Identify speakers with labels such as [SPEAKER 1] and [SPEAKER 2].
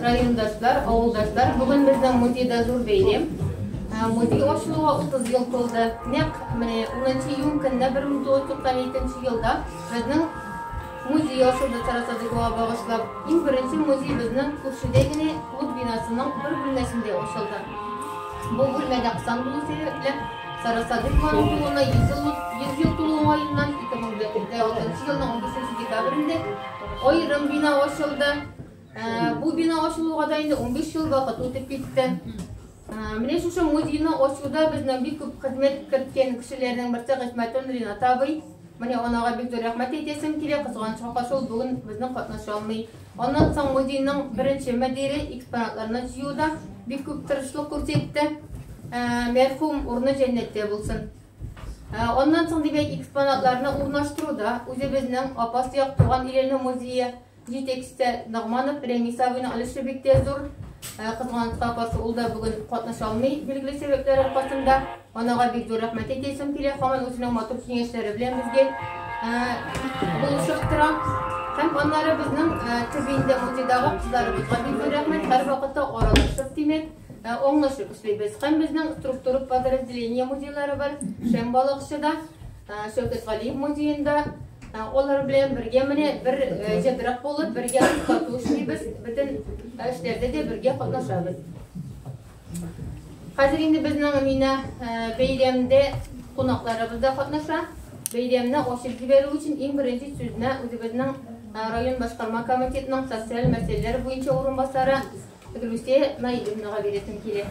[SPEAKER 1] Райондашлар, авылдашлар, бүген безнең музейда зур бәйрәм. Музей ачылуга 30 ел тулды. Нәкъ менә 10 июнь көнне 1992 елда безнең музей ачылды Сара Садыйковага багышлап. Иң беренче музей безнең күршедә генә клуб бинасының бер бүлмәсендә ачылды. Бу бүлмәдә кысан булу сәбәпле, Сара Садыйкованың тууына 100 ел, 100 ел тулу уңаеннан 2006 елның 15 декабрендә аерым бина ачылды. Бу бина ачылуга да инде 15 ел вакыт үтеп китте. Менә шушы музейны ачуда безнең бик күп хезмәт керткән кешеләрнең берсе Гыйсмәтуллин Ринат абый. Менә анага бик зур рәхмәт әйтәсем килә, кызганычка каршы ул бүген безнең катнаша алмый. Аннан соң музейның беренче мөдире экспонатларны җыюда бик күп тырышлык күрсәтте. Мәрхүм урыны җәннәттә булсын. Аннан соң, димәк, экспонатларны урнаштыруда үзебезнең Апас як туган илене музее Җитәкчесе Ногманов Рәмис абыйның өлеше бик тә зур. Кызганычка каршы, ул да бүген катнаша алмый, билгеле сәбәпләр аркасында. Анага бик зур рәхмәт әйтәсем килә. Һаман үзенең матур киңәшләре белән безгә булышып тора. Һәм аннары безнең төп инде музейдагы кызларыбызга бик зур рәхмәт. Һәрвакытта аралашып, димәк, аңлашып эшлибез. Һәм безнең структура подразделение музейлары бар. Шәм балыкчыда, Шәүкәт Галиев музеенда. Алар белән бергә менә бер җыдырык булып, бергә тату эшлибез, бөтен эшләрдә дә бергә катнашабыз. Хәзер инде безнең менә бәйрәмдә кунакларыбыз да катнаша. Бәйрәмне ачып җибәрү өчен иң беренче сүзне үзебезнең район башкарма комитетының социаль мәсьәләләр буенча урынбасары Гөлүсә Наилевнага бирәсем килә.